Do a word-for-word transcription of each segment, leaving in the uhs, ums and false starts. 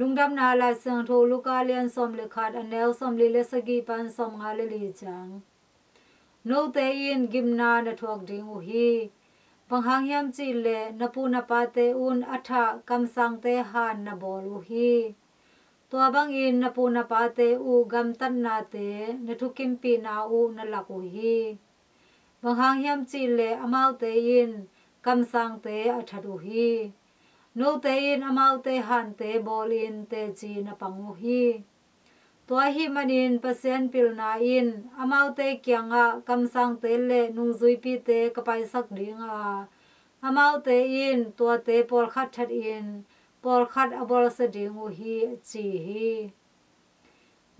Lungdamna Lai Siangtho Luka lian sawm le khat, a neu sawmli le sagih pan sawmnga le li ciang. Note in gimna na thuak ding uh hi. Bang hang hiam cih leh na pu na pate un a thah kamsangte han na bawl uh hi. Tua bangin na pu na pate uh gamtatnate na thukimpihna uh na lak uh hi. Bang hang hiam cih leh amaute in kamsangte a that uh hi. Note in amaute hante bawlin teci na pang uh hi. Tua ahih manin Pasian pilna in amaute kiangah kamsangte le nungzuipite ka paisak ding a, amaute in tuate pawlkhat thatin pawlkhat a bawlsia ding uh hi, a ci hi.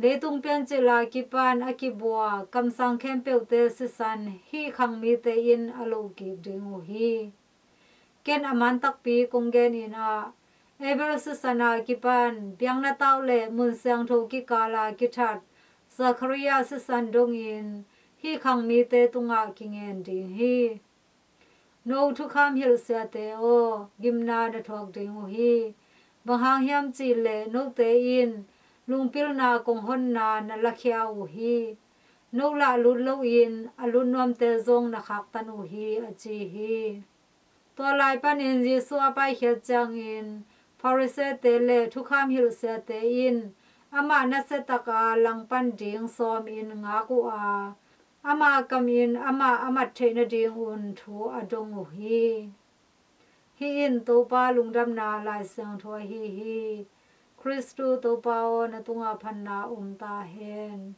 Leitung piancil a kipan a kibua kamsang khempeuhte sisan hih khang mite in a lohkik ding uh hi. Ken a man takpi kong genin ah, Abel sisan a kipan biakna tau le mun siangtho kikal a kithat Zachariah sisan dongin hih khang mite tungah kingen ding hi. No thukham hilh siate aw, gimna na thuak ding uh hi. Bang hang hiam cih leh note in lungpilna kong honna na lakhia uh hi. No lah lut loin a lut nuamte zong na khaktan uh hi, a ci hi. Tua lai panin Jesuh a paikhiat ciangin Pharisee-te le thukham hilhsiate in amah nasia taka langpan ding sawmin ngak uh a, ama kamin amah a mat theih nadingun thu a dong uh hi. Hih in Topa lungdamna Lai Siangtho ahi hi. Khristu Topa aw, na tungah phatna om ta hen.